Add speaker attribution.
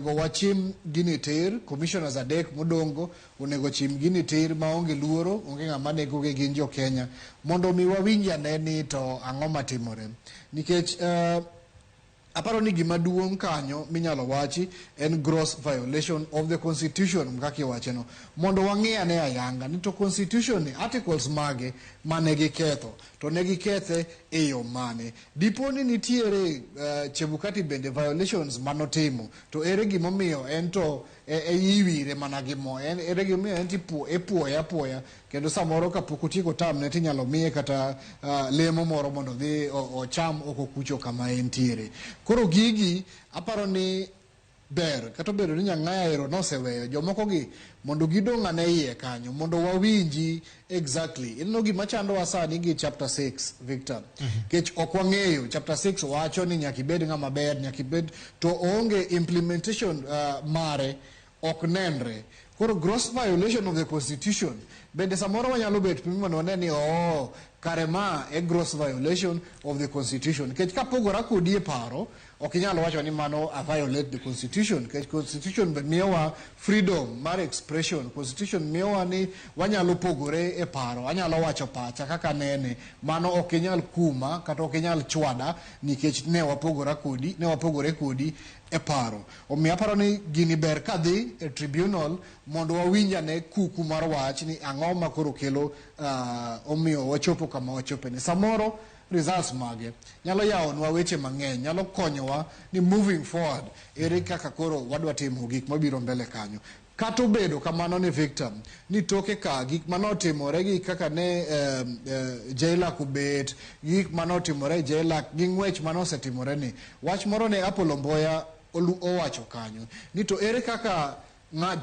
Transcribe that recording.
Speaker 1: Wachim gini tir, commissioners adek modongo onego chim gini tir maonge luoro, onge ng'ama negogi, gin jo Kenya, mondo mi wawinj ane ni to ang'o matimore. Nikech aparo ni gima duong' kanyo minyalo wachi en gross violation of the constitution kaka iwache no. Mondo wang'i ane ayanga ni to constitution ni articles mage mane giketho to ne gikethe e yo mane. Dipo ni nitiere Chebukati bende violations manotimo, to ere gimomiyo en to iwire mana gi mo, en ere gimomiyo en to ipuoye apuoya, kendo samoro kapok otieko term ne tinyalo miye kata lemo moro mondo odhi ocham oko kucho kama entiere. Koro gigi aparo ni ber kata obedo ni Nyang'aya ero noseweyo jomoko gi mondo gidong' ane iye kanyo mondo wawinji exactly. Ineno gima chandowa sani gi chapter 6, Victor, nikech ok wang'eyo chapter 6 wacho ni nyaka ibed ng'ama ber, nyaka ibed to oonge implementation mare ok nenre. Koro gross violation of the constitution bende samoro wanyalo bet piny mondo wane ni oo kare ma e gross violation of the constitution, nikech kapogora kodi e paro ok inyal wacho ni mano a violate the constitution, nikech constitution be miyowa freedom mar expression. Constitution miyowa ni wanyalo pogore e paro, anyalo wacho pacha kaka nene, mano ok inyal kuma kata ok inyal chwada nikech ne wapogora kodi, ne wapogore kodi e paro. Omiyo aparo ni gini ber kadhi e tribunal mondo wawinj ane kuku mar wach ni ang'o ma koro kelo omiyo wachopo kama wachope ni. Samoro results mage nyalo yawonwa weche mang'eny, nyalo konyowa ni moving forward ere kaka koro wadwa timo gik mabiro mbele kanyo. Kata obedo kamano ni Victor, ni toke ka gik manotimore gi kaka ne JLAC obet, gik manotimore e JLAC gi ng'wech manosetimore ni wach moro ne Apollo Mboya owacho kanyo ni to ere kaka ng'a